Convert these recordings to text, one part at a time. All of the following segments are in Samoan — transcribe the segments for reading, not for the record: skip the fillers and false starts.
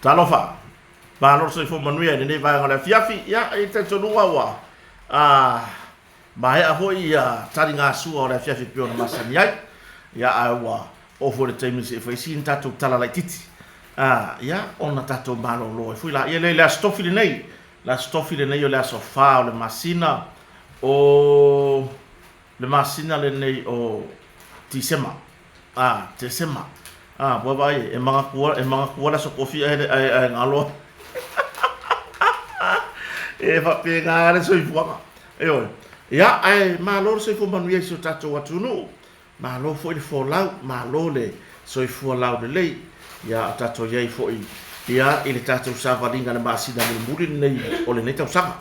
Talofa, malo le soifua manuia i lenei vaega o le afiafi. Ia, e i ai le talitonuga ua a, maea foi ia taligasua o le afiafi e pei ona masani ai. Ia, ae ua oo foi i le taimi se i fai sina tatou tala laitiiti. A, ia, ona tatou malolo ai foi laia lea i le Aso Tofi lenei. Le Aso Tofi lenei o le aso 4 o le masina o le masina lenei o Tisema. A, Tesema. A, ua vaai, e manatua, e manatua le Aso Tofi ae, ae, ae galo. E faapena le soifuaga. Ioe. Ia, ae malo le soifua manuia i si o tatou atunuu. Malo foi le folau, malo le soifua laulelei. Ia, o tatou i ai foi ia i le tatou savaliga i le masina mulimuli lenei o lenei tausaga.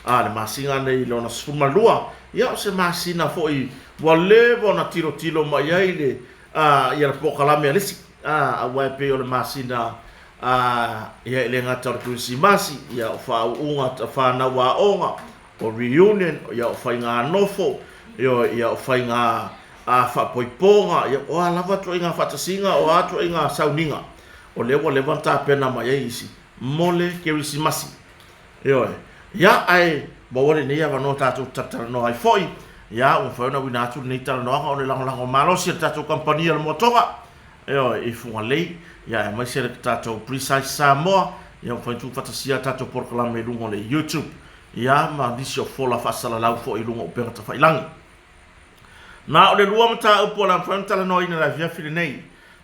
A, le masina lenei lona 12, ia o se masina foi ua leva ona tilotilo mai ai le a, ia le polokalame a le isi, a, aua e pei o le masina a, ia e le gata o le Kerisimasi, ia o faauuga fanau aoga, o reunion, ia o faiga nofo, ioe, ia o faiga a faapoipoga, ia o a lava ituaiga faatasiga, o a ituaiga sauniga, o lea ua leva ona tapena mai ai isi mo le Kerisimasi. Ioe. Ia, ae maua lenei avanoa tatou te talatalanoa ai foi. Ia, ua mafai ona uina atu lenei talanoaga o le lagolago malosi a le tatou kamupani a le Moatoga, ioe, i Fugalei, ia, aemaise le tatou Precise Samoa, ia, ua mafai ona tuufaatasia a tatou polokalame i luga o le YouTube, ia, ma nisi o fola faasalalau foi i luga o upega tafailangi. Na o le lua mataupu o le a mafai ona talanoaina i le afiafi lenei.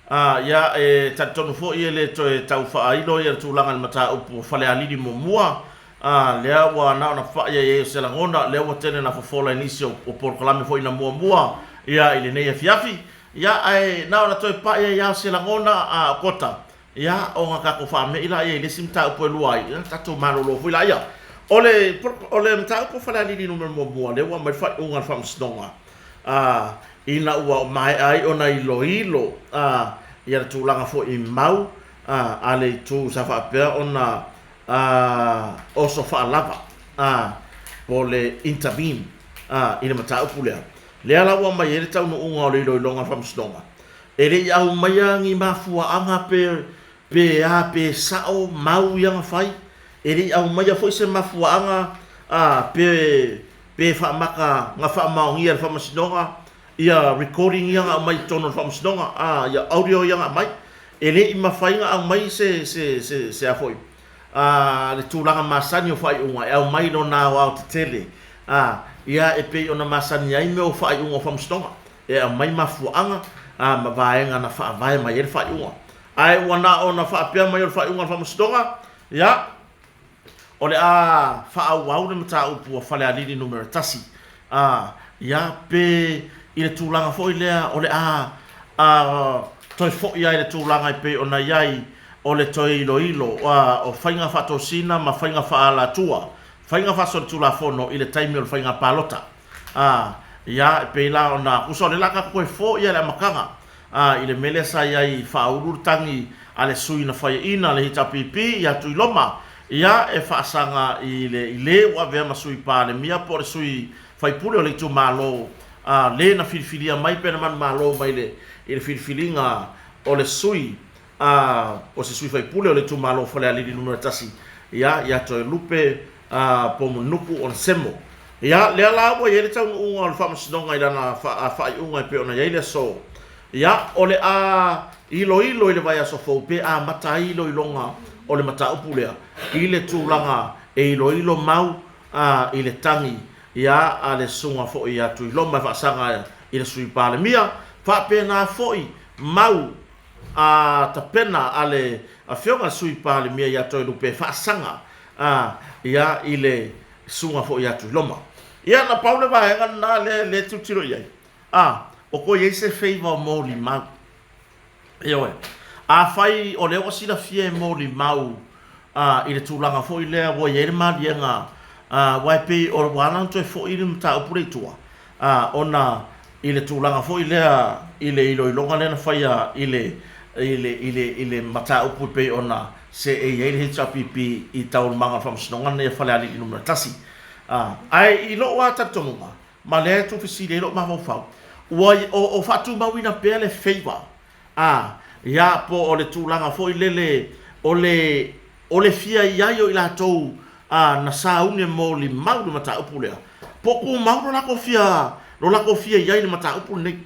A, ia, e talitonu foi e le toe tau faailo le tulaga i le mataupu o Falealili muamua, a, lea ua na ona papai ai ai o se lagona, lea ua tele ina fofola i nisi o, o polokalame foi na muamua, ia, i lenei afiafi. Ia, ae na ona toe papai ai lava o se lagona, a, o Kota, Ia, ona tatou faame'i laia i le isi mataupu e lua ai, ia, tatou malolo foi laia. O le, o le mataupu o Falealili Nu.1, lea ua aumai le faaiuga a le Faamasinoga, a, ina ua maea ai ona iloilo, a, ia le tulaga foi i mau, a, a le itu sa faapea ona, a, oso faalava, a, po o le intervene, a, i le mataupu lea. Lea la ua aumai ai le taunuuga o le iloiloga a le Faamasinoga, E le i aumaia ni mafuaaga pe pe a pe sao mau ia na fai, e le i aumaia foi se mafuaaga a pe pe faamata na faamaonia e le Faamasinoga ia recording ia na aumai i totonu o le Faamasinoga a ia audio ia na aumai. E le i mafai na aumai se se se se a foi a le tulaga masani o faaiuga e aumai lona aoaotetele a ia e pei ona masani ai mea o faaiuga o Faamasinoga. e aumai mafuaaga a ma vaega na faavae mai ai le faaiuga. Ae ua na ona faapea mai o le faaiuga a le Faamasinoga, ia, o le a faaauau le mataupu a Falealili Numera 1, a, ia, pe i le tulaga foi lea o le a, a, toe foi ai le tulaga e pei ona i ai o le toe iloilo a, o faiga faatosina ma faiga faaalatua, faiga faasolitulafono i le taimi o le faiga palota. Ā, ia, e pei la ona, tusa o lea la tatou toe foia i le amataga, ā, i le mea lea sa i ai i faaulu le tagi a le sui na faiaina le HRPP ia Tuiloma, ia, e faasaga i le, i le ua avea ma sui Palemia po o le sui faipule o le itumalo, ā, le na filifilia mai pe na manumalo mai le, i le filifiliga o le sui a o se sui faipule o le itumalo o Falealili Nu.1, ia, ia Toelupe a Pomunuku Onesemo. Ia, lea la ua i ai le taunuuga o le Faamasinoga i lana faaiuga e pei ona i ai le aso. Ia, o le a iloilo i le vaiaso fou pe amata ai iloiloga o le mataupu lea i le tulaga e iloilo mau a i le tagi ia a le susuga foi ia Tuiloma e faasaga i le Sui Palemia, faapena foi mau a tapena a le Afioga i le Sui Palemia ia Toelupe e faasaga a ia i le susuga foi ia Tuiloma. Ia na pau le vaega lena lea lea e tilotilo i ai, a o toe i ai se favour molimau. Ioe. Afai o lea ua silafia e molimau a i le tulaga foi lea ua i ai le maliega a aua e pei o ua ala ona toe foi le mataupu lea i tua, a ona i le tulaga foi lea i le iloiloga lea na faia i le i le i le i le mataupu e pei ona seei ai le HRPP i taualumaga o le Faamasinoga lenei a Falealili Nu.1. A, ae i lou lava talitonuga, ma lea e tuufesili ai lou mafaufau, ua o, o faatumauina pea le favour, a, ia, po o le tulaga foi lele o le, o le fia i ai o i latou a, na sauni e molimau i le mataupu lea, po o tumau lo latou fia, lo latou fia i ai i le mataupu lenei.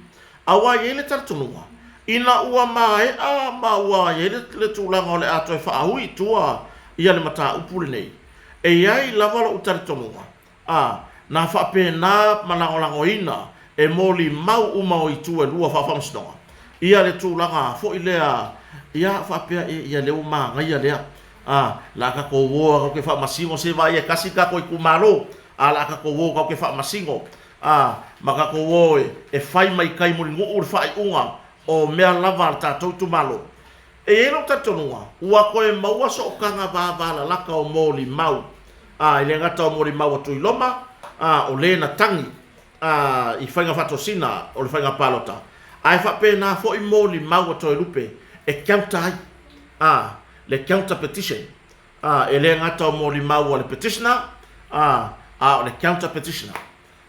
Aua e i ai le talitonuga, ina ua maea ma ua i ai le tulaga o le a toe faaui i tua ia le mataupu lenei, e i ai lava lou talitonuga, a, na faapena ma lagolagoina e molimau uma o itu e lua faa-faamasinoga ia le tulaga foi lea, ia faapea e, ia lea ua manaia lea, a, la a tatou o tatou te faamasino se i vaai e tasi le tatou itumalo, a la a tatou o tatou te faamasino, a, ma tatou o e fai mai tai Mulinuu le faaiuga o mea lava a le tatou itumalo. E i ai lou talitonuga, ua toe maua sootaga vavalalata o molimau, a, e le gata o molimau a Tuiloma, a, o le na tagi, a, i faiga faatosina o le faiga palota, ae faapena foi molimau a Toelupe e counter ai, a, le counter petition, a, e le gata o molimau a le petitioner, a, a o le counter petitioner.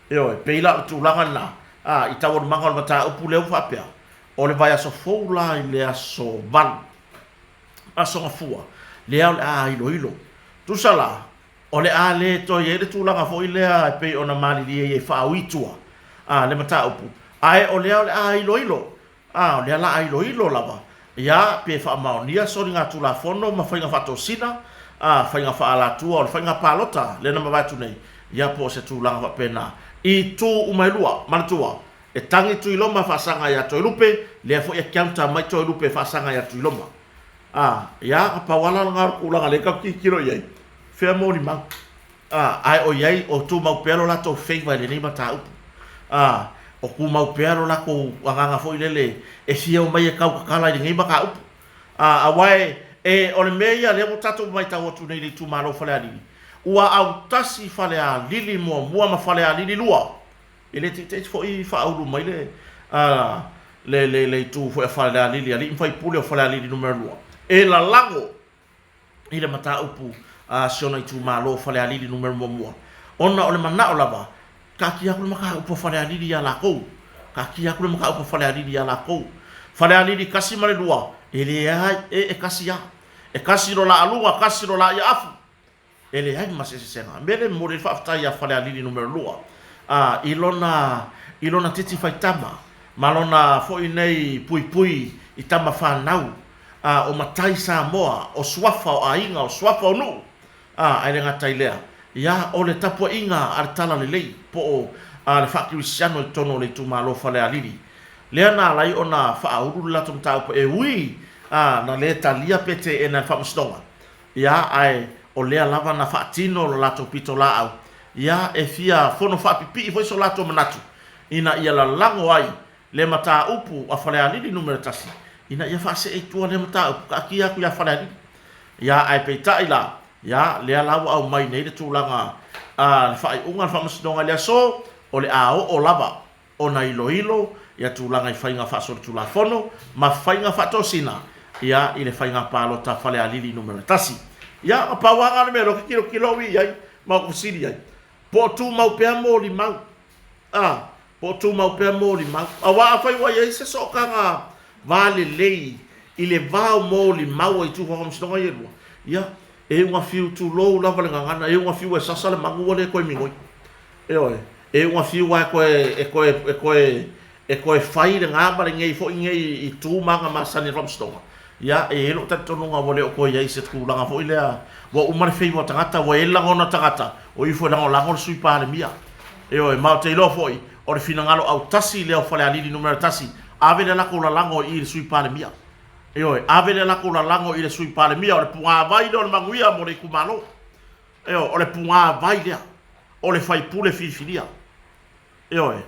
Ioe, pei la o le tulaga lena, a, i taualumaga o le mataupu lea ua faapea, o le vaiaso fou la i le aso 8, Aso Gafua, lea o le a iloilo. Tusa la, o le a le toe i ai le tulaga foi lea e pei ona malilie ai e faaui i tua, a, le mataupu, ae o lea o le a iloilo, a, o lea la a iloilo lava, ia, pe faamaonia soligatulafono ma faiga faatosina, a, faiga faaalatua o le faiga palota lea na mavae atu nei, ia, po o se tulaga faapena i itu uma e lua. Manatua, e tagi Tuiloma faasaga ia Toelupe, lea foi e counter mai Toelupe faasaga ia Tuiloma. A, ia, na pau lava la lena o le tulaga lea tatou te tilotilo i ai, fea molimau. A, ae ʻoiai o tumau pea lo latou favour i lenei mataupu. A, o tumau pea lo latou agaga foi lele e fia omai e tautatala i lenei mataupu. A, aua e, e, o le mea ia lea ua tatou matau atu nei i le itumalo o Falealili, ua autasi Falealili muamua ma Falealili lua. E le teitei foi faaulu mai le, a, le, le, le itu foi a Falealili, alii ma faipule o Falealili numera lua, e lalago i le mataupu a si ona itumalo o Falealili numera muamua, ona o le manao lava, taatia atu le mataupu a Falealili ia latou, taatia atu le mataupu a Falealili ia latou. Falealili 1 ma le 2, e leai, e, e tasi lava. E tasi lo la aluga, tasi lo la ia afu. E leai ma se eseesega. O le mea lea e momoli ai le faafetai ia Falealili numera 2, a, i lona, i lona titi faitama, ma lona foi nei puipui i tama fanau, a, o matai Samoa, o suafa o aiga, o suafa o nuu, a, ae le gata i lea, ia, o le tapuaiga a le Talalelei, po o, a, le faakerisiano i totonu o le itumalo Falealili. Lea na ala ai ona faaulu le latou mataupu e ui, a, na le talia pe teena e le Faamasinoga. Ia, ae o lea lava na faatino lo latou pitolaau, ia, e fia fono faapipii foi so latou manatu, ina ia lalago ai le mataupu a Falealili Numera 1, ina ia faasee i tua lea mataupu, kaakia atu ia Falealili. Ia, ae peitai la, ia, lea la ua aumai nei le tulaga a le faaiuga a le Faamasinoga i le aso, o le a oo lava ona iloilo ia tulaga i faiga faasolitulafono ma faiga faatosina ia i le faiga palota Falealili Numera 1. Ia, na pau lava le mea lea ou te tilotilo au i ai ma ou fesili ai, po o tumau pea molimau, a, po o tumau pea molimau. Aua afai ua i ai se sootaga va lelei i le va o molimau a itu faamasinoga ia e lua, ia, e iuga fiu tulou lava le gagana, e iuga fiu e sasa le manu ua le toe migoi. Ioe, e iuga fiu lava e toe, e toe, e toe, e toe fai lena ma lenei foi nei itu ma aga masani a le Faamasinoga. Ia, e i ai lou talitonuga ua le o toe i ai se tulaga foi lea, ua uma le feiva o tagata, ua i ai le lagona o tagata, o ifo e lagolago le Sui Palemia. Ioe, ma ou te iloa foi, o le finagalo autasi lea o Falealili Numera 1, ave le latou lalago i i le Sui Palemia. Ioe, ave le latou lalago i le Sui Palemia, o le pugāvai lea o le manuia mo le itumalo. Ioe, o le pugāvai lea o le faipule filifilia. Ioe.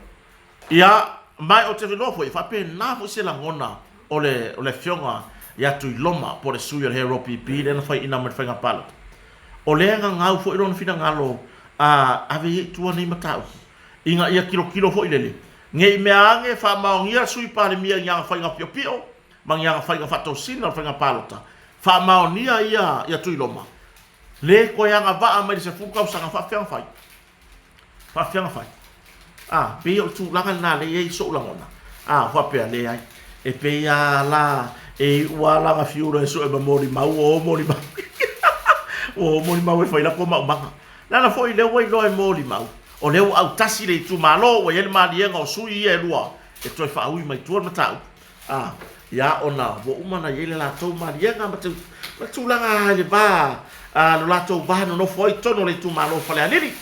Ia, ma ou te iloa foi, e faapena foi se lagona o le, o le afioga ia Tuiloma po o le sui o le HRPP lea na faiaina mai le faiga palota. O lea e gagau foi lona finagalo a ave ia i tua nei mataupu, ina ia tilotilo foi lele, ne i mea ane faamaonia le Sui Palemia i ni ana faiga piopio ma ni ana faiga faatosina o le faiga palota, faamaonia ia ia Tuiloma, le toe agavaa mai le 10 tausaga faafefea ona fai? Faafefea ona fai? A, pei o le tulaga lena lea e i ai sou lagona, a, faapea, leai, e pei lava la E iu lava la na fiu loa e sue ma molimau, ua o molimau. Ua o molimau e fai lako maumaga. Leaga foi lea ua iloa e molimau, o lea ua autasi le itumalo, ua i ai le maliega o sui ia e lua e toe faaui mai tua le mataupu. A, ia ona ua uma ona i ai le latou maliega ma te, ma tulaga i le va, a, lo latou va nonofo ai i totonu o le itumalo o Falealili.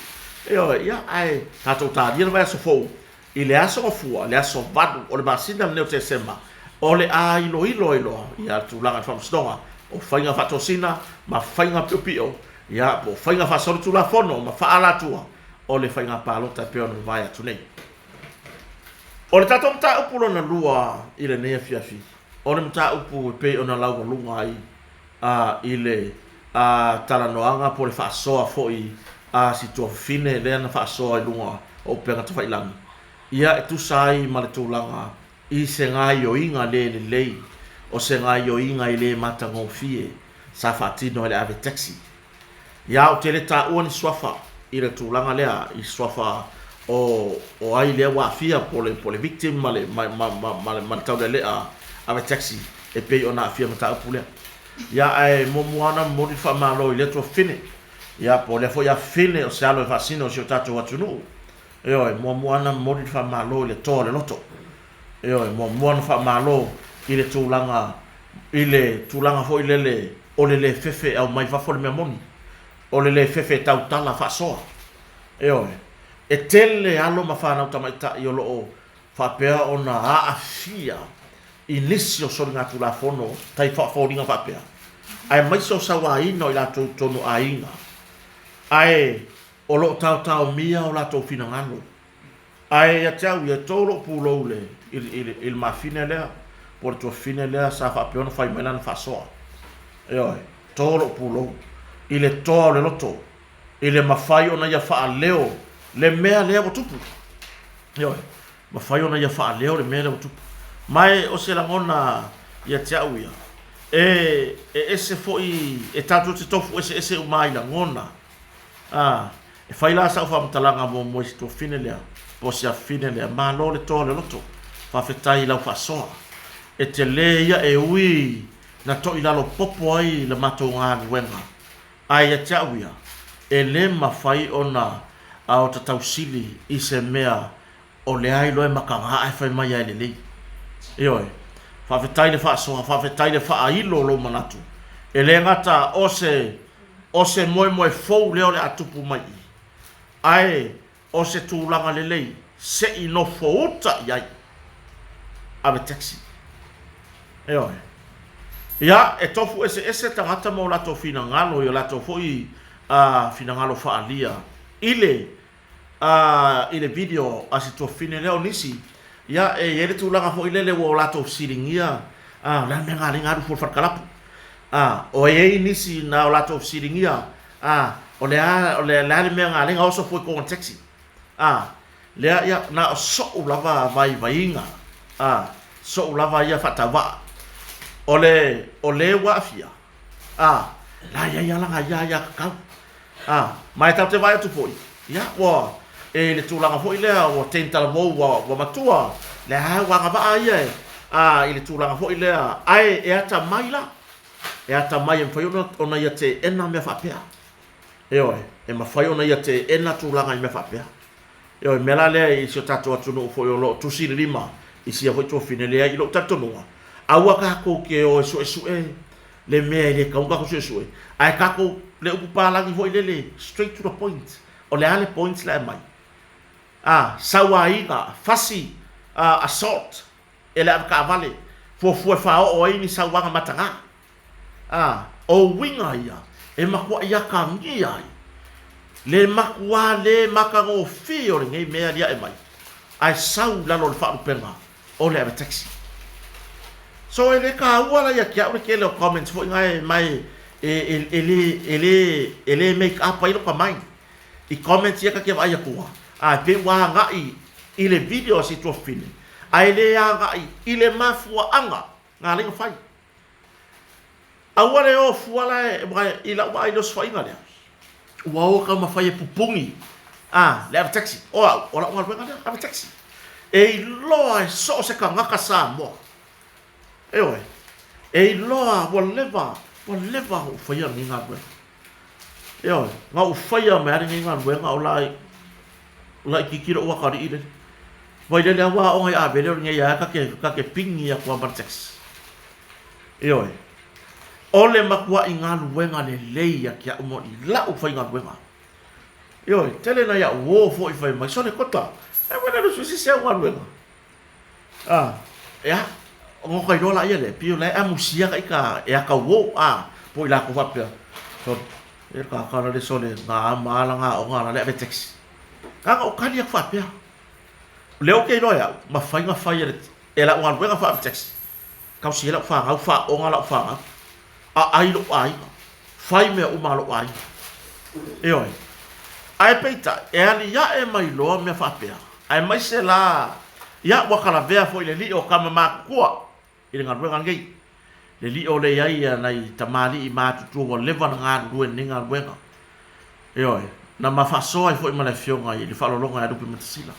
Ioe, ia, ae tatou talia le vaiaso fou i le aso Gafua, le aso 8 o le masina lenei o Tesema, o le a iloilo ai loa ia le tulaga i le Faamasinoga o faiga faatosina ma faiga piopio, ia, po o faiga faasolitulafono ma faaalatua o le faiga palota e pei ona mavae atu nei. O le tatou mataupu lona lua i lenei afiafi, o le mataupu e pei ona laualuga ai a i le a talanoaga po o le faasoa foi a si tuafafine lea na faasoa i luga o upega tafailagi, ia e tusa ai ma le tulaga i se gaioiga le lelei, o se gaioiga e le matagofie sa faatino e le ave taxi. Ia ou te le taua ni suafa i le tulaga lea, i suafa o, o ai lea ua aafia po o le, po o le victim ma le, ma, ma, ma, ma le, ma le taulealea ave taxi e pei ona aafia mataupu lea. Ia ae muamua ona momoli le faamalo i lea tuafafine, ia po o lea foi afafine o se alo e faasino i si o tatou atunuu. Ioe, muamua ona momoli le faamalo i le toa o le loto. Ioe, muamua ona faamalo i le tulaga, i le tulaga foi lele o le le fefe e aumai fafo le mea moni, o le le fefe e tautala faasoa. Ioe, e tele alo ma fanau tamaitai o lo o faapea ona aafia i nisi o soligatulafono tai faafoliga faapea, aemaise o sauaina o i latou i totonu o aiga, ae o lo o taotaomia o latou finagalo. Ae ia te au ia, e to lou pulou i le, i le, i le, i le mafine lea, po o le tuafafine lea sa faapea ona fai mai lana faasoa. Ioe, to lou pulou i le toa o le loto, i le mafai ona ia faaleo le mea lea ua tupu. Ioe, mafai ona ia faaleo le mea lea ua tupu. Ma e o se lagona ia te au ia, e, e ese foi, e tatou te tofu eseese uma i lagona. A, e fai la sau faamatalaga muamua i si tuafafine lea, po o si afafine lea, malo le toa o le loto, faafetai i lau faasoa. E tele ia e ui na toilalo popo ai le matou galuega, ae ia te au ia, e le mafai ona ota tausili i se mea O lea iloa e mataga ae fai mai lava e lelei. Ioe. Faafetai le faasoa, faafetai le faailo o lou manatu. E le gata o se, o se moemoe fou lea o le a tupu mai i, ae o se tulaga lelei se i nofouta i ai. Ave taxi. Ioe. Ia, e tofu eseese tagata ma o latou finagalo i o latou foi finagalo faaalia i le a i le video a si tuafafine lea o nisi, ia e i ai le tulaga foi lele ua o latou fesiligia, a, o le a le mea na ala ai ona alu fua i le fale kalapu? A, o i ai nisi na o latou fesiligia, a, o le a, o le a le mea na ala ai ona oso fua i totonu o le taxi? A, lea, ia, na o so'u lava vaivaiga, a, so'u lava ia faatauvaa, o le, o le ua aafia, a, la e i ai lava lana ia aiatatau. A, ma e tatou te vaai atu foi, ia, ua, e i le tulaga foi lea ua tame talavou ua, ua matua, lea lava ua agavaa ia e, a, i le tulaga foi lea, ae e atamai la, e atamai e mafai ona, ona ia teena mea faapea. Ioe, e mafai ona ia teena tulaga i mea faapea. Ioe, mea la lea i si o tatou atunuu foi o lo o tusi le lima i sia foi tuafafine, leai, i lou talitonuga, aua tatou te o e suesue le mea e le tatau ona tatou suesue, ae tatou, le upu palagi foi lele, straight to the point, o le a le point la e aumai? A, sauaina, fasi, assault e le avetaavale, fuafua e faaoo ai ni sauaga mataga. A, o uiga ia e matuai atagia ai le matuā le matagofie o lenei mea e aliae mai, ae sau i lalo o le faalupega o le ave taxi. So e le taua la ia te au le tele o comments foi na e ma e e e le e le e le make up ai lota mind i comments ia ta te vaai atua a e pei ua agai i le video a si tuafafine ae le agai i le mafuaaga na ala ai ona fai. Aua le o fua la e, i lau vaai i le osofaiga lea, ua o taumafai e pupuni a le ave taxi. O au, o lau galuega lea, ave taxi. E iloa e so o se tagata Samoa. Ioe. E iloa ua leva, ua leva ona ou faia lenei galuega. Ioe, na ou faia mai lava lenei galuega o la laitiiti lou atalii lele. Vailele lava ua aoga i Avele o lenei lava ta te, ta te pigi atu lava ma le taxi. Ioe. O le matuai galuega lelei ia te au ma i lau faigaluega. Ioe, tele nai au uo foi fai mai, sole kota, e wena le susi se au galuega. A, ia, ona ka iloa laia lea, pei o la e amusia ka ita e ata uo, a, po i latou faapea, sole, e ka kala le sole, na ama ala na aoga ala le ave taxi. Na ona ou tali atu faapea, o lea ou te iloa e au, mafai ona fai e le, e lau galuega faa-ave taxi, tausi ai lau fanau, faaoga lau fanau, aai lou aiga, fai mea uma a lou aiga. Ioe. Ae peitai, e aliae mai loa mea faapea, aemaise la, ia, ua talavea foi le lii o tama matutua i le galuega lenei. Le lii o lea i ai ia nai tamalii matutua ua leva ona galulue i lenei galuega. Ioe. Na ma faasoa ai foi ma le afioga i le faaaloaloga ia Lupe Matasila.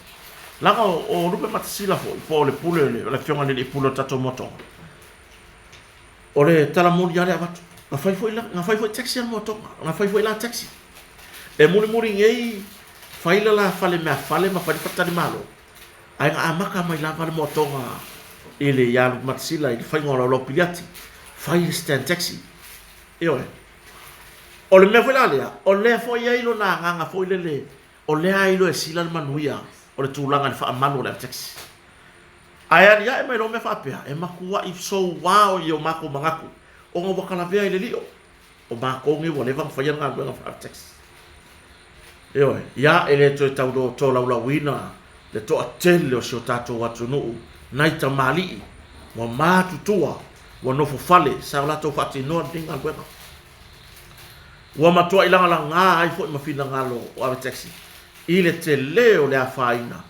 Leaga o Lupe Matasila foi, po o le pule o le afioga i le alii pule o le tatou moatoga, O le tala moni lava lea e avatu. Na fai foi la, na fai foi taxi a le Moatoga. Na fai foi la taxi. E mulimuli nei fai le la fale meafale ma fai le faletalimalo, ae na amata mai lava le Moatoga i le ia Lupematasila i le faiga o laulau piliati, fai le stand taxi. Ioe. O le mea foi la lea, o lea foi e i ai lona agaga foi lele, o lea e iloa e sila le manuia o le tulaga i le faamalu o le ave taxi. Ae aliae mai loa mea faapea, e matuai soua i o matou manatu, ona ua talavea i le lio. O matou nei ua leva ona faia le galuega faa-taxi. Ioe, ia e le toe tau tolaulauina le toatele o si o tatou atunuu nai tamalii ua matutua, ua nofo fale, sa o latou faatinoa lenei galuega. Ua matuai lagalaga ai foi ma finagalo o ave taxi i le tele o le afaina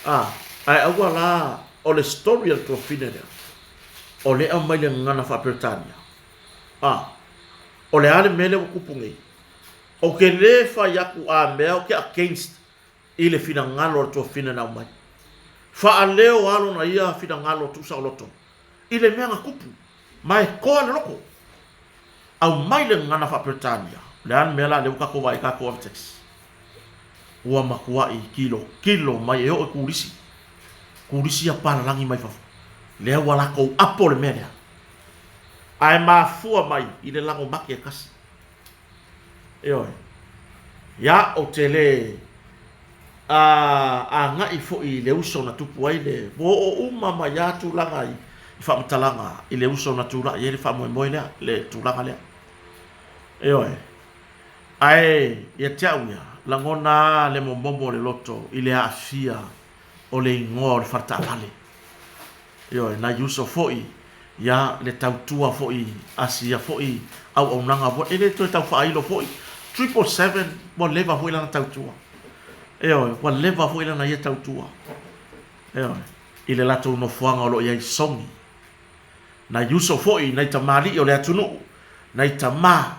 A, ae aua la o le story a le tuafafine lea, o lea e aumai le gagana faa-Peretania. A, o le a le mea lea ua tupu nei? Ou te le fai atu a mea ou te against i le finagalo o le tuafafine na aumai. Faaleo lava lona ia finagalo tuusaoloto i le mea na tupu, ma e toa le loto. Aumai le gagana faa-Peretania, o le a le mea la lea ua tatou vaai ai tatou ave taxi? Ua matuai tilotilo mai e oo i turisi, turisi ia palalagi mai fafo, lea ua latou apo le mea lea. Ae mafua mai i le lago make e tasi. Ioe. Ia, ou te le agai foi i le uso na tupu ai le, ua oo uma mai lava tulaga i faamatalaga i le uso na tulai ai le faamoemoe lea, le tulaga lea. Ioe. Ae ia te au ia, lagona lava le momomo o le loto i le aafia o le igoa o le faletaavale. Ioe, nai uso foi, ia, le tautua foi a sia foi auaunaga ua, e le toe tau faailo foi, 777 ua leva foi lana tautua. Ioe, ua leva foi lana ia tautua. Ioe, i le latou nofoaga o lo o i ai i Sogi. Nai uso foi, nai tamalii o le atunuu, nai tama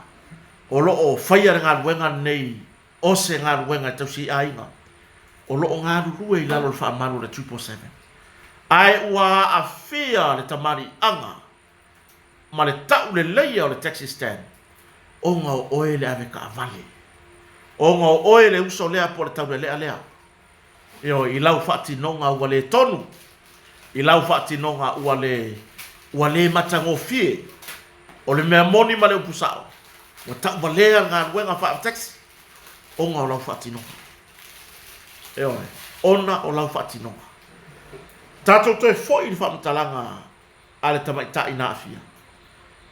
o lo o faia le galuega lenei o se galuega e tausi ai aiga, o lo o galulue i lalo o le faamalu o le 777. Ae ua aafia le tamaliiaga ma le tauleleia o le taxi stand ona o oe le avetaavale, ona o oe le uso lea po o le taulelea lea. Ioe, i lau faatinoga ua le tonu, i lau faatinoga ua le, ua le matagofie. O le mea moni ma le upu sao, ua tauvalea le galuega faa-taxi ona o lau faatinoga. Ioe, ona o lau faatinoga. Tatou toe foi i le faamatalaga a le tamaitai na aafia.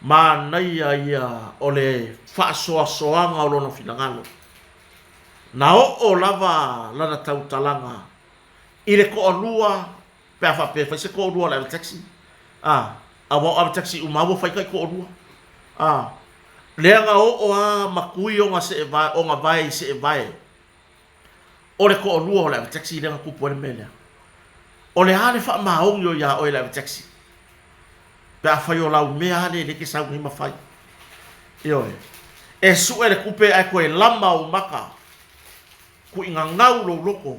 Manaia ia o le faasoasoaga o lona finagalo. Na oo lava lana tautalaga i le toalua pe a faapea e fai se toalua o le ave taxi, a, aua o ave taxi uma lava ua fai tai toalua, a, lea na oo lava ma tui ona seevae, ona vae i seevae o le toalua o le ave taxi lea na tupu ai le mea lea. O le a le faamaoni o ia oe le ave taxi? Pe afai o lau mea lava lea lea e te sau nei ma fai. Ioe. E sue le tupe ae toe lama ou maka, tuigagau lou loto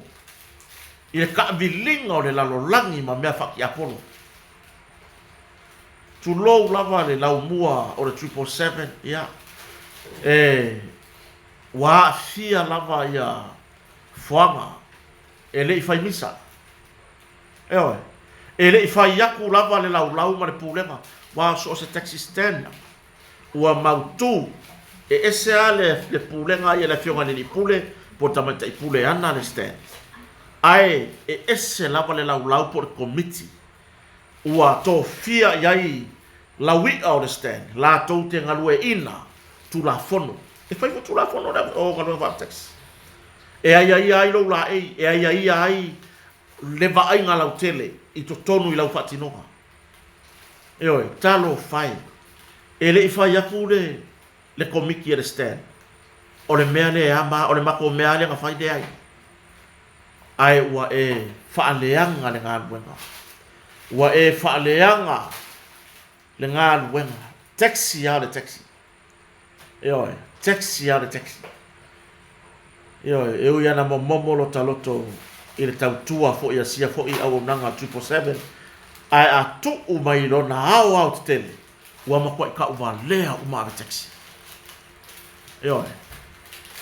i le taaviliga o le lalolagi ma mea faatiapolo. Tulou lava le laumua o le 777, ia, e, ua aafia lava ia Foaga, e le i fai misa. Ioe. E le i fai atu lava le laulau ma le pulega, aua so o se taxi stand ua mautu, e ese lava le, le pulega ia le afioga i le alii pule po o le tamaitai pule e ana le stand, ae e ese lava le laulau po o le komiti ua tofia i ai laui'a o le stand latou te galueaiina Tulafono. E fai foi Tulafono le o galuega faale-taxi. E aiaia ai lou laei, e aiaia ai le vaaiga lautele i totonu i lau faatinoga. Ioe, talofa e, e le i fai atu le le komiti a le stand, o le mea lea e ama, o le matou mea lava lea na fai, leai. Ae ua e faaleaga le galuega. Ua e faaleaga le galuega. Taxi lava o le taxi. Ioe, taxi lava o le taxi. Ioe, e ui lava ina momomo lota loto i le tautua foi a sia foi auaunaga a le 777, ae a tuu mai i lona aoaotetele, ua matuai tauvalea uma ave taxi. Ioe.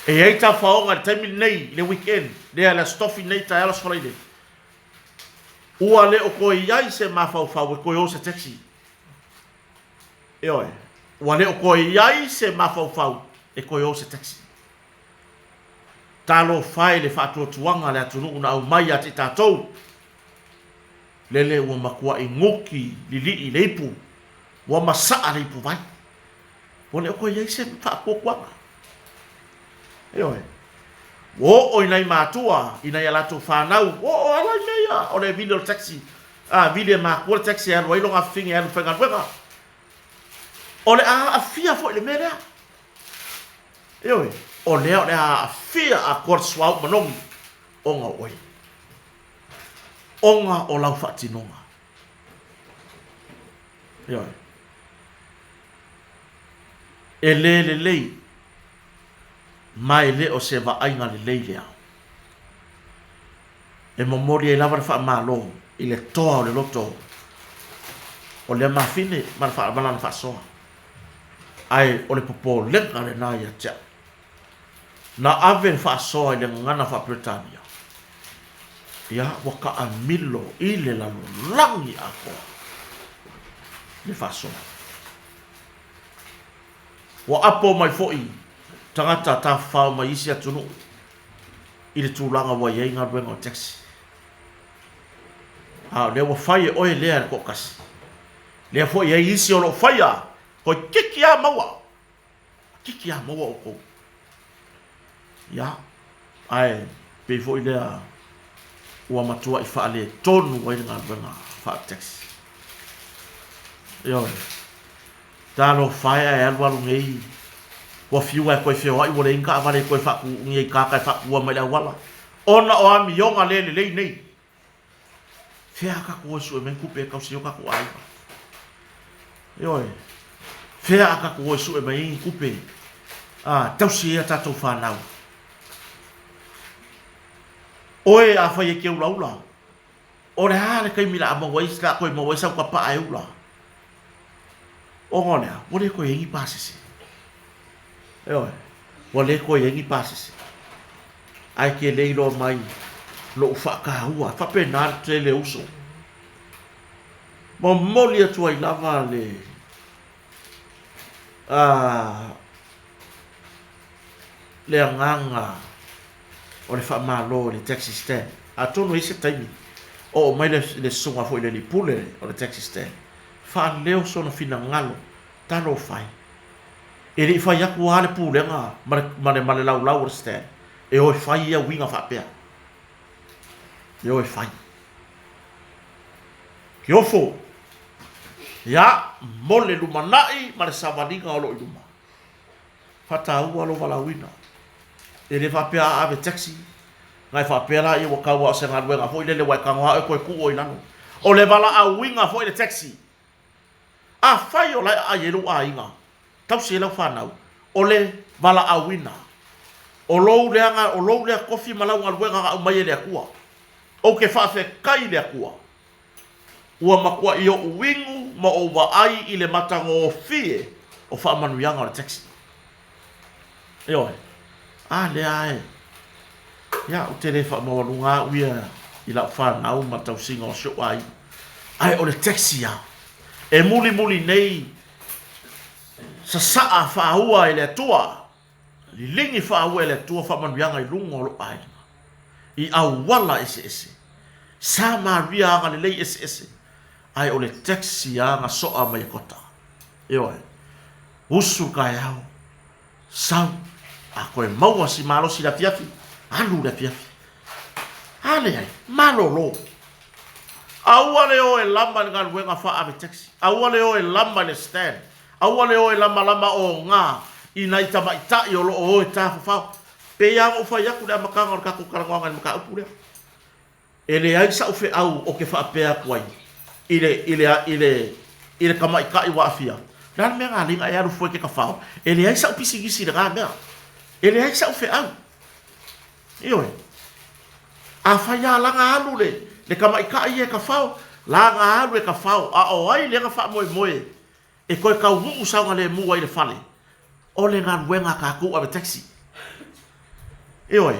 E i ai tafaoga i le taimi lenei, i le weekend, lea le Aso Tofi nei, taeao Aso Faraile, ua le o toe i ai se mafaufau e toe o se taxi. Ioe, ua le o toe i ai se mafaufau e toe o se taxi. Talofa e i le faatuatuaga a le atunuu na aumai ia te i tatou, lele ua matuai guti lilii le ipu, ua masaa le ipuvai. Ua le o toe i ai se faatuatuaga. Ioe. Ua oo i nai matua, i nai a latou fanau, ua oo lava i mea ia o le vili o le taxi, a vili e matua le taxi e alu ai lona afafine e alu i faigaluega. O le a aafia foi i le mea lea. Ioe, o lea o le a aafia atoa le suauu manogi ona o oe, ona o lau faatinoga. Ioe. E le lelei, ma e le o se vaaiga lelei lea. E momoli ai lava le faamalo i le toa o le loto o lea mafine ma lana faasoa. Ae o le popolega lena ia te au. Na ave le faasoa i le gagana faa-Peretania, ia ua taamilo i le lalolagi atoa le faasoa. Ua apo mai foi tagata tafafao mai isi atunuu i le tulaga ua i ai galuega o taxi. A o lea ua fai e oe lea le toatasi. Lea foi e i ai isi o lo o faia, toeitiiti lava maua, toeitiiti lava maua outou. Ia, ae pei foi lea ua matuai faaletonu ai le galuega faa-taxi. Ioe. Talofa e ae alualu nei ua fiu ae toe feoai ua leai ni taavale e toe faatuunia i tata e faatuua mai le auala ona o amioga le lelei nei. Fea a tatou o e sue mai ni tupe e tausi ai o tatou aiga? Ioe, fea a tatou o e sue mai ai ni tupe a tausi ai a tatou fanau? Oe afai e te ulaula, O le a le taimi la a maua ai, la a toe maua ai sau tapaa e ula? Ona o le a? Ua le toe i ai ni pasese. Ioe, ua le toe i ai ni pasese. Ae te le iloa mai lou faataua. E faapena le tele uso. Momoli atu ai lava le a le agaga o le faamalo i le taxi stand. Atonu e i ai se taimi, oo mai le le susuga foi i le alii pule o le taxi stand, faaleo sona finagalo, talofa e. E le i fai atu lava le pulega ma le ma le ma le laulau o le stand e o e fai ia uiga faapea. E o e fai. Kiofo! Ia, mo le lumanai ma le savaliga o lo o i luma. Faataua lou valaauina. E le faapea a ave taxi, na e faapea laia ua tau lava o se galuega foi lele ua e tago lava oe toe tuu oe i lalo. O le valaauina foi le taxi. Afai o la e aai ai lou aiga, tausi ai lau fanau, o le valaauina. O lou lea, o lou lea tofi ma lau galuega na aumai e le Atua. Ou te faafetai i le Atua. Ua matuaʻi oʻu inu ma ou vaai i le matagofie o faamanuiaga o le taxi. Ioe. A lea e. Ia, ou te le faamaualuga au ia i lau fanau ma le tausiga o si ou aiga. Ae o le taxi lava. E mulimuli nei sasaa faaua e le Atua, liligi faaua e le Atua faamanuiaga i luga o lou aiga, i auala eseese, sa maria agalelei eseese, ae o le taxi lava na soa mai e kota. Ioe. Usu le taeao, sau, a toe maua si malosi i le afiafi, alu i le afiafi. A leai, malolo. Aua le o e lama i le galuega faaave taxi. Aua le o e lama i le stand. Aua le o e lamalama oga i nai tamaitai o lo o o e tafafao. Pei lava ona ou fai atu i le amataga o le tatou talanoaga i le mataupu lea. E leai sa'u feau ou te faapea atu ai i le, i le, i le, i le tamaitai ua aafia, O le a le mea na alai na e alu fua e te tafao? E leai sa'u pisinisi i lena mea. E leai sa'u feau. Ioe. Afai lava la na alu le, le tamaitai ia e tafao, la na alu e tafao, a o ai lea na faamoemoe e toe taunuu saogalemu ai i le fale, o le galuega a tatou ave taxi. Ioe,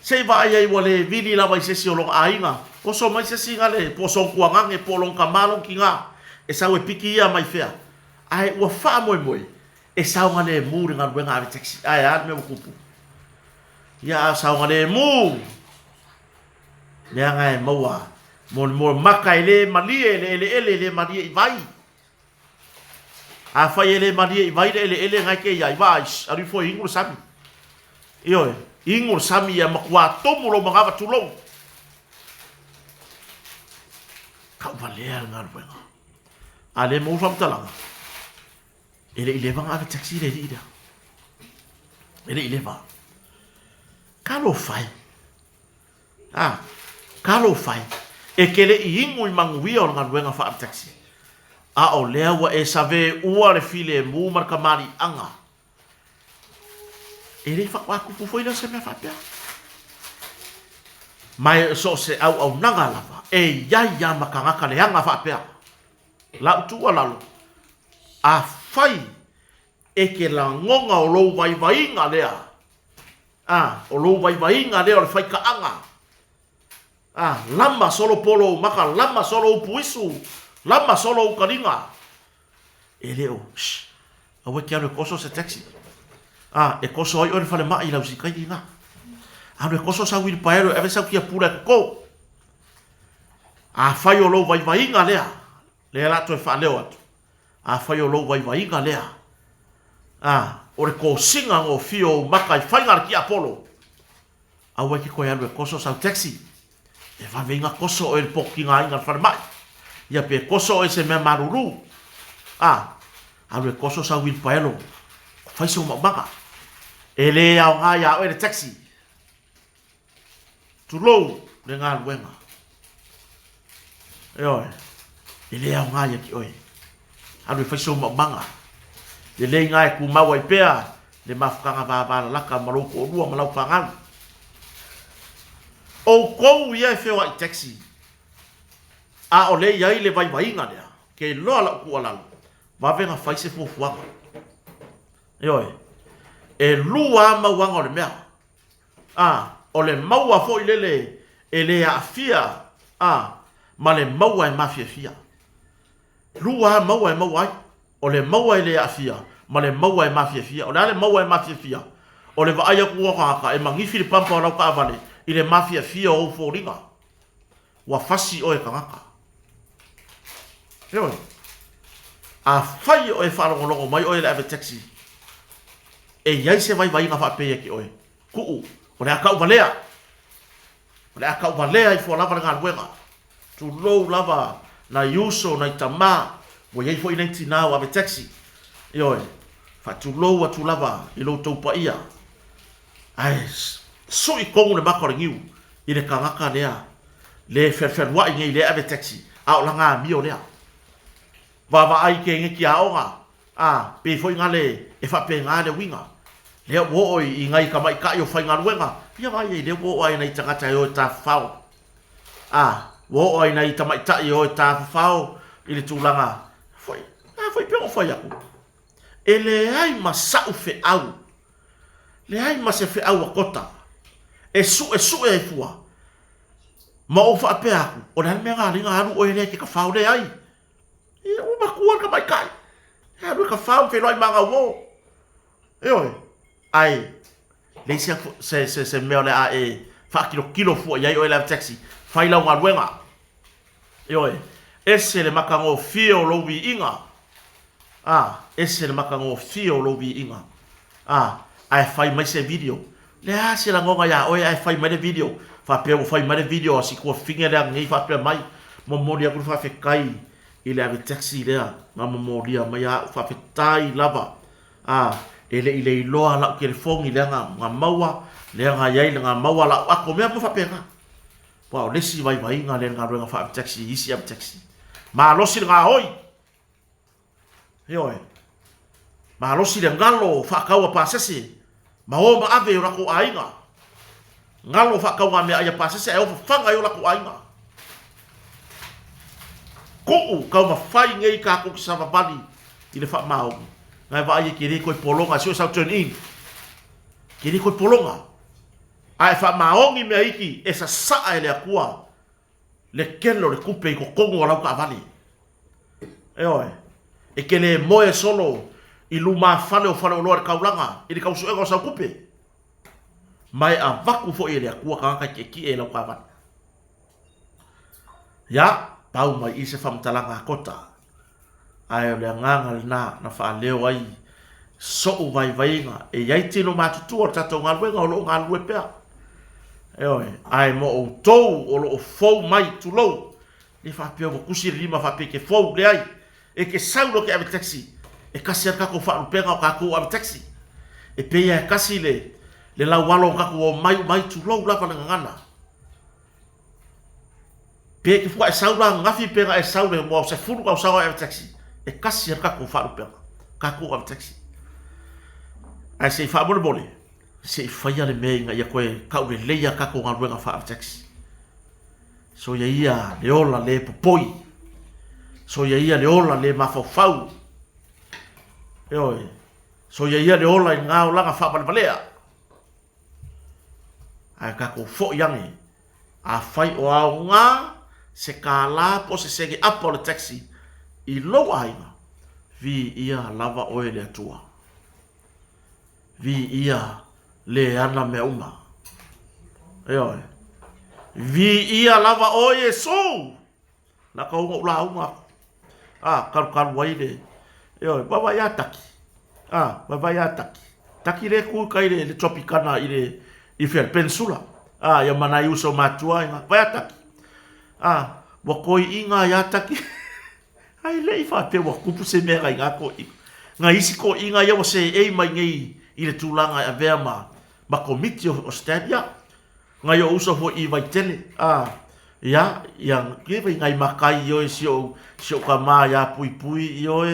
se i vaai ai ua le vili lava i se isi o lona aiga, oso mai se isi gale po o sona tuagane po o lona tama lona tina e sau e piki ia mai fea, ae ua faamoemoe e saogalemu le galuega ave taxi. Ae a le mea ua tupu? Ia a saogalemu! Leaga e maua mo le maka e le malie le eleele e le malie i vai. Afai e le malie i vai le eleele na e te iai, vaai, alu ifo e inu le sami. Ioe, inu le sami ia matua tumu lou manava tulou. Tauvalea le galuega. A le maua faamatalaga, e le i leva ona ave taxi le alii lea. E le i leva. Talofa e. A, talofa e, e te le i inu i manuia o le galuega faa-taxi, a o lea ua e saveua le filemu ma le kamaliiaga. E le i faatoa tupu foi lea o se mea faapea. Ma e so o se auaunaga lava, e i ai lava ma tagata leaga faapea. Lau tuualalo, afai e te lagona o lou vaivaiga lea, a, o lou vaivaiga lea o le faikaaga, a, lama solo polo ou maka, lama solo ou puisu, lama solo ou taliga. E le o, shh, aua e te alu e koso se taxi. A, e koso ai oe le falemai i lau sikaili na. Alu e koso sau uilipaelo e ave sau tiapula e toto. Afai o lou vaivaiga lea, lea la toe faaleo atu, Afai o lou vaivaiga lea, a, o le kosiga gofie o ou maka i faiga a le tiapolo, aua e te toe alu e koso sau taxi, e vave ina koso oe i le pototigaina o le falemai, ia pe koso oe i se mea malulu, a, alu e koso sau uilipaelo, fai sou maumaga. E le aoga iā oe le taxi. Tulou le galuega. Ioe, e le aoga ia ki oe. Alu e fai sou maumaga. Lelei na e tumau ai pea le mafutaga vavalalata ma lou toalua ma lau fanau. Outou ia e feoai taxi, a o le i ai le vaivaiga lea, ke iloa lau tuualalo, vave na fai se fuafuaga. Ioe, e lua a mauaga o le mea. A, o le maua foi lele e le aafia, a, ma le maua e mafiafia. Lua a maua e maua ai, o le maua e le aafia ma le maua e mafiafia. O le a le maua e mafiafia? O le vaai atu o tagata e manifi le pampa o lau taavale i le mafiafia o ou foliga. Ua fasi oe e tagata. Ioe. Afai o e faalogologo mai oe i le ave taxi, e i ai se vaivaiga faapea ia te oe, Kuu, o le a tauvalea. O le a tauvalea ifo lava le galuega. Tulou lava nai uso, nai tama, ua i ai foi nai tina ua ave taxi. Ioe, faatulou atu lava i lo outou paia. Ae sui tonu le maka o le niu i le tagata lea le fealualuai nei le ave taxi, a o lana amio lea. Vaavaai i keneti aoga, a, pei foi na le e faapena le uiga. Lea ua oo i nai tamaitai o faigaluega, ia vaai ai lea ua oo ai nai tagata e o e tafafao. A. Ua oo ai nai tamaitai e o e tafafao i le tulaga foi, a foi pei ona ou fai atu, e leai ma sa'u feau, leai ma se feau a Kota e suesue ai fua ma ou faapea atu, o le a le mea na ala ai ona alu oe lea e te tafao? Leai. Ia, ua matua le tamaitai, e alu e tafao ma feiloai ma ana uo. Ioe, ae leai se, se, se, se mea o le a e faatilotilo fua i ai oe le ave taxi, fai lau galuega. Ioe, ese le matagofie o lou viiga. A, ese le matagofie o lou viiga. A, ae fai mai se video. Le a se lagona iā oe ae fai mai le video. Faapea ua fai mai le video a si tuafafine lea nei faapea mai, momoli atu le faafetai i le ave taxi lea na momolia mai a'u, faafetai lava. A, e le i leiloa la'u telefoni lea na, na maua, lea na i ai, na maua la'u ato, mea uma faapena. Aua o le isi vaivaiga lea i le galuega faa-ave taxi i isi ave taxi. Malosi le gaoi! Ioe. Malosi le galo faatau a pasese ma o ma ave i o latou aiga. Galo faatau meaai a pasese ae o fafaga i o latou aiga. Kuu taumafai nei tatou te savavali i le faamaoni. Na e vaai e te le toe pologa e sue sau turn in. Te le toe pologa. A e faamaoni mea iki e sasaa e le Atua le tele o le tupe i totonu o lau taavale. Ioe. E te le moe solo i lumafale o faleoloa i le taulaga i le tausuega o sau tupe. Ma e avatu foi e le Atua tagata e tietie i lau taavale. Ia, pau mai i se faamatalaga a Kota. Ae o le agaga lena na faaleo ai so'u vaivaiga e i ai tino matutua o le tatou galuega o lo o galulue pea. Ioe, ae mo outou o lo o fou mai, tulou, le faapea ua tusi le lima faapea e te fou, leai, e te sau loa e te ave taxi, e tasi lava le tatou faalupega o tatou o ave taxi. E pei lava e tasi le, le laualo o tatou omai uma ai, tulou lava le gagana. Pe te fua e sau la ananafi pe na e sau le ua 10 tausaga o e ave taxi, e tasi lava le tatou faalupega, tatou ave taxi. Ae se i faamolemole, se i faia le mea ina ia toe tauleleia tatou galuega faa-ave taxi. Soia ia le ola le popoi, soia ia le ola le mafaufau, ioe, soia ia le ola i lena olaga faavalevalea. Ae tatou foi ane, afai o aoga se kālā po o se sene apa o le taxi i lou aiga, viia lava oe le Atua. Viia le ana mea uma. Ioe. Viia lava oe Iesu! Na ka ona ou lauga aku. A, kalukalu ai le, ioe, vaavaai a Taki. A, vaavaai a Taki. Taki le ku kai le, le Tropicana i le, i fea, le Peninsula. A, ia ma nai uso matua ina, vaai a Taki. A, ua toeaiina ia Taki. Ai le i faapea ua tupu se mea nai ngā toeaiina. Ngai isi toeaiina ia ua seei mai nei i le tulaga e avea ma, ma komiti o, o stand. Ia, Ngai ou uso foi i Vaitele, a, ia, ia, ke vai ngai makai ioe si ou, si ou tama iā Puipui ioe,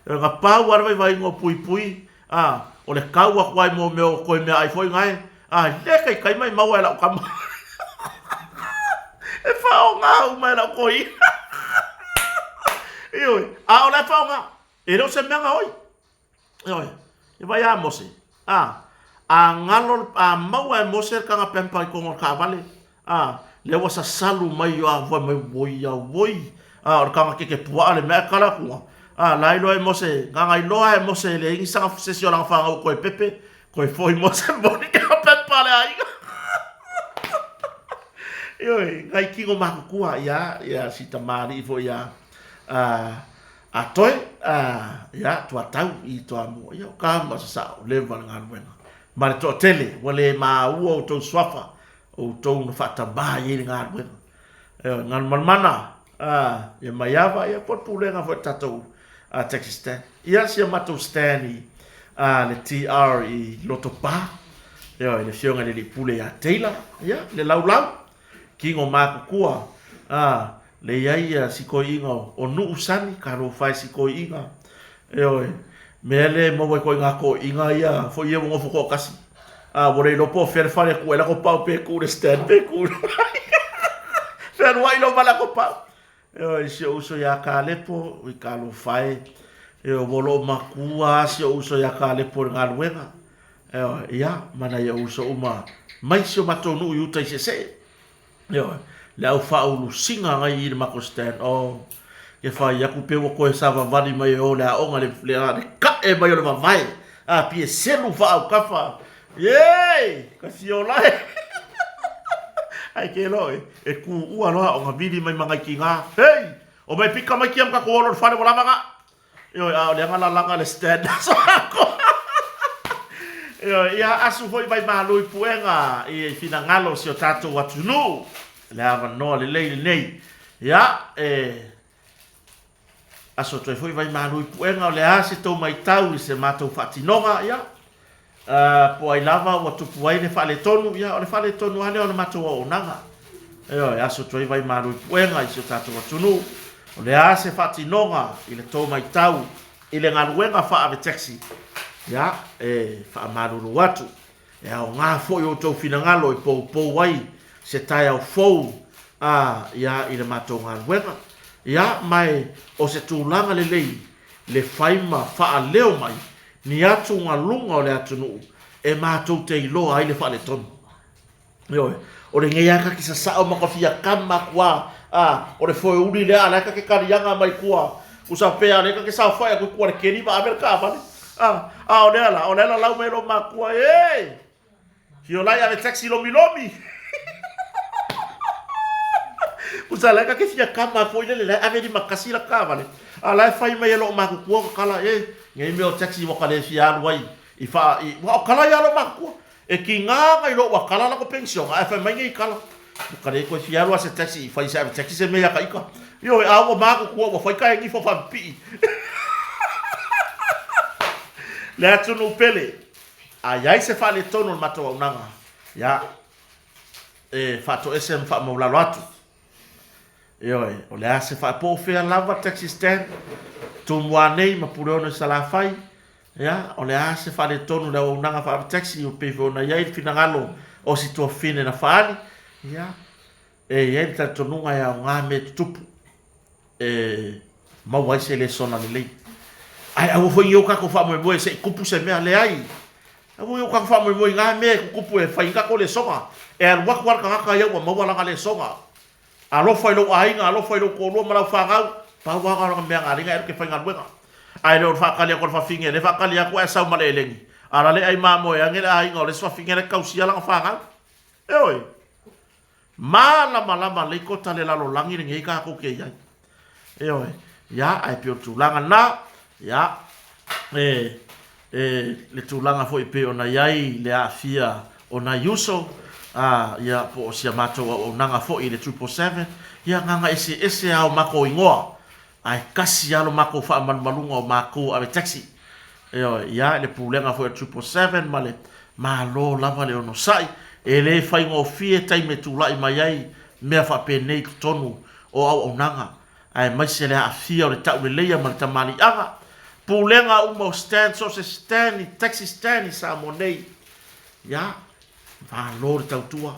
na pau lava le vaivaiga o Puipui, a, o le kau aku ai mo mea o koe meaai foi ngae, a, le kaikai mai maua e lau tama. E faaaoga uma e lau toeaina. Ioe, a o la e faaaoga, e le o se mea gaoi. Ioe, e vai a Mose, a, a galo, a maua e Mose le taga pempa i totonu o le taavale, a, lea ua sasalu mai a fai mai, oi auoi, a, o le taga kekepuaa le mea ae tala atu, a, la iloa e Mose, na ona iloa e Mose e leai ni saga se isi o lana fanau e toe pepe, toe foi Mose moni taga pempa a le aiga. Ioe, nai tino matutua, ia, ia, si tamalii foi a, a, A toe, a, ia, tuatau i Toamua, ia, o ka ma se sao, leva le galuega. Ma le toatele, ua le maua outou suafa, outou na faatamā i ai le galuega. Ioe, Galumalemana, a, ia Maiava, ia, po o le pulega foi a le tatou a, taxi stand. Ia, si a matou stand i, a, le TR i Lotopa, ioe, le Afioga i le Alii Pule ia Taylor, ia, le laulau, Kino matutua, a, le i ai ia si toeaina o Nuu Sani, talofa e si toeaina, ioe, mea lea e maua ai ituaiga toeaina ia foi ia ua nofo toatasi, a, ua le iloa po o fea le fale e tuu ai lana pao pe tuu i le stand pe tuu i le fea. Fealuai lou malago pau. Ioe, si ou uso iā Kalepo, i talofa e. Ioe, ua loo matua lava si ou uso iā Kalepo i le galuega. Ioe, ia, ma nai ou uso uma mai si o matou nuu i uta i Seesee. Ioe, le au faaulusiga nai i le matou stand, oh, ke fai aku pe ua toe savavali mai e o le aoga le, le, le ka'e mai o le vavae, a pie selu faaukafa, Yay! Ka fiola e! Ai ke lo e, e kū ua loa o nga vili mai mangai ki ngā. Hei! O mai pika mai kia mka ko olo le fale wa lava nga. Ioe, a o le anga la langa le stand aso ako. Ioe, ia asu foi mai malu i puega i finagalo si o tātou atunuu. Le avanoa lelei lenei. Ia, e Aso atu ai foi Vaimalu i Puega, o le a se tou maitau i se matou faatinoga, ia, po o ai lava ua tupu ai le faaletonu, ia, o le faaletonu lava lea o le matou auaunaga. Ioe, aso atu ai Vaimalu i Puega i si o tatou atunuu, o le a se faatinoga i le tou maitau i le galuega faaave taxi, ia, e faamalulu atu. E aoga foi outou finagalo e poupou ai se taeao fou a ia i le matou galuega. Ia, ma e o se tulaga lelei le fai ma faaleo mai ni atugaluga o le atunuu e matou te iloa ai le faaletonu. Ioe, o lenei lava ta te sasao ma ta fia kama atu a, a, o le foeuli lea a la e ta te taliaga mai tua, usa pea o lea ta te saofai atu i tua i le keli ma ave le taavale. A, a o lea la, o lea e lalau mai lou matua, e! Fiolai ave taxi lomilomi. Usa la e ta te fia kama foi lele, la e ave 51 la taavale, a la e fai mai e lou matutua ka tala, e, nei mea o taxi ua ta le fia alu ai i faa, i, ua o tala ia lou matutua. E tiga nai lou ua kala lako penisiona ae fai mai nei kala ua ka le toe fia alu a se taxi i fai se ave taxi se mea ia ka ika. Ioe a ua matutua ua fai ka e nifo faapipii. Le atunuu pele a iai se faaletonu o le matou auaunaga ia e faatoese ma faamaulalo atu. Ioe, o le a se faa po o fea lava taxi stand Tumua nei ma Puleono i Salafai Ia, o le a se faaletonu i le auaunaga faavetaxi e pei foi ona i ai le finagalo o si tuafafine na faaali? Ia, e i ai le talitonuga e aoga mea e tutupu e maua ai se lesona lelei. Ae aua foi ne i o tatou faamoemoe se i tupu se mea. Leai, aua ne i o tatou faamoemoe i na mea e tutupu e fai ai tatou lesona. E alu atu lava le tagata ia ua maua lana lesona. Alofa i lou aiga, alofa i lou toalua ma lau fanau, pau lava lena o le mea na ala ai ona e alu e te faigaluega. Ae le o le faatali atu a le fafine, lea e faatali atu ae sau ma le eleni, a la le ai mamoe ane le aiga o le isi fafine la e tausia lana fanau. Ioe. Malamalama lelei kota le lalolagi lenei tatou te i ai. Ioe. Ia, ae pei o le tulaga lena, ia, e, e, le tulaga foi e pei ona i ai le aafia o nai uso, a, ia, po o si a matou auaunaga foi i le 777, ia, gaga eseese lava o matou igoa, ae tasi lava lo matou faamalumaluga o matou ave taxi. Ioe, ia, le pulega foi a le 777 ma le Malo lava le onosai, e le faigofie taimi e tulai mai ai mea faapenei i totonu o auaunaga, aemaise le aafia o le tauleleia ma le tamaliiaga. Pulega uma o stand, so o se stand i taxi stand i Samoa nei, ia, malo le tautua.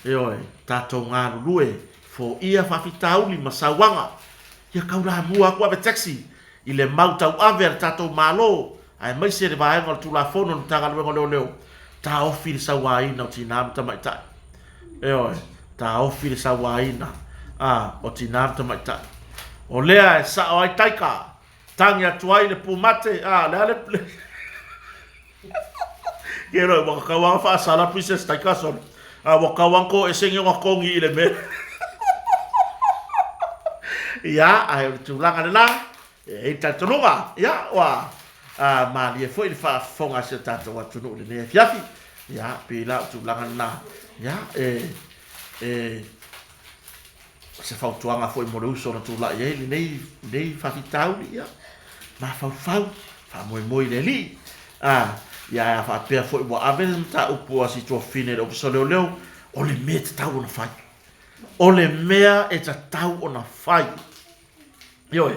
Ioe, tatou galulue, foia faafitauli ma sauaga, ia taulamua atu ave taxi i le mau tauave a le tatou Malo, aemaise le vaega o le Tulafono a le Matagaluega o Leoleo, taofi le sauaina o tinā ma tamaitai. Ioe, taofi le sauaina a, o tinā ma tamaitai. O lea e sao ai taika, tagi atu ai le pumate, a, le a le, le Ke roi, ua kakau anga faasala Princess Taika solo. A ua kau anga ko ese ngi o kongi i le mea. Ia, ae o le tulaga lena, e i talitonuga, ia, ua a, malie foi le faafofoga a si o tatou atunuu i lenei afiafi. Ia, pei la o tulaga lena, ia, e, e, O se fautuaga foi mo le uso na tulai ai lenei, lenei faafitauli, ia, mafaufau, faamoemoe i le Alii. A, ia ae a faapea foi ua ave le mataupu a si tuafafine i le Ofisa o Leoleo, o le mea e tatau ona fai. O le mea e tatau ona fai. Ioe,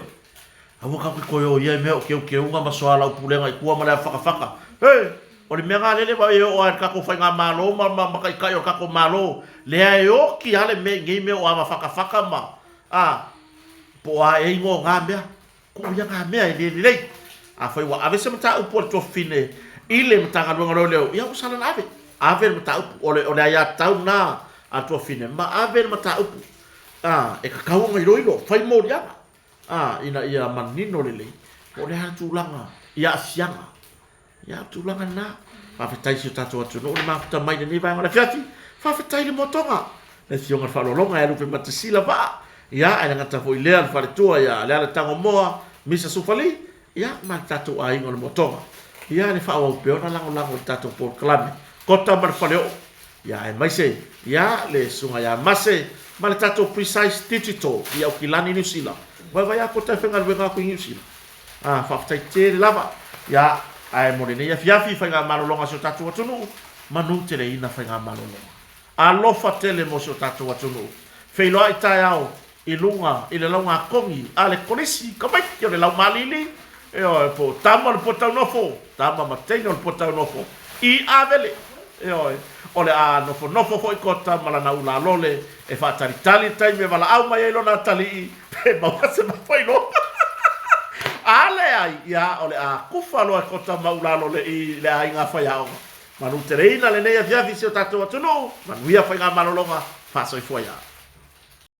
aua tatou te toe o i ia mea o keukeuga ma soalaupulega i tua ma le afu fatafata. He! O le mea lena lele e oo lava i le tatou faigamalo ma ma taitai o le tatou Malo, lea e oti lava le mea i nei mea o ava fatafata ma, a, po o a ea igoa o na mea. Tuu ia na mea e le lelei. Afai ua ave se mataupu a le tuafafine i le Matagaluega o Leoleo, ia ua sala ona ave. Ave le mataupu, o le, o le aiatatau lena a le tuafafine, ma ave le mataupu, a, e tatau ona iloilo, fai moliaga, a, ina ia manino lelei po o le a le tulaga i aafiaga. Ia, o le tulaga lena. Faafetai i si o tatou atunuu le mafuta mai i lenei vaega o le afiafi. Faafetai i le moatoga, le Afioga i le Faaaloaloga ia Lupematasila Vaa, ia, ae le gata foi i lea o le faletua ia Leala Tagomoa Misa Sufali, ia, ma le tatou aiga o le moatoga. Ia, le faaauau pea ona lagolago i le tatou polokalame, Kota ma le Faleoo, ia, aemaise, ia, le Susuga ia Mase ma le tatou Precise Digital i Aukilani, Niu Sila. Vaivai lava Kota e faigaluega atu i Niu Sila. Ah, faafetai tele lava. Ia, ae mo lenei afiafi, faigamalologa a si o tatou atunuu, manu teleina faigamalologa. Alofa tele mo si o tatou atunuu. Feiloai taeao i luga i le laugatogi a le Kolisi tamaiti o le Laumālili, ioe, po o tama o le Puataunofo, tama ma teine o le Puataunofo, i Avele, ioe, o le a nofonofo foi Kota ma lana ulalole e faatalitali le taimi e valaau mai ai lona atalii pe maua se mafailoa. A leai, ia, o le a kufa loa e Kota ma ulalole i le aiga faiaoga. Manuteleina lenei afiafi i si o tatou atunuu, manuia faigamalologa, faasoifua ia.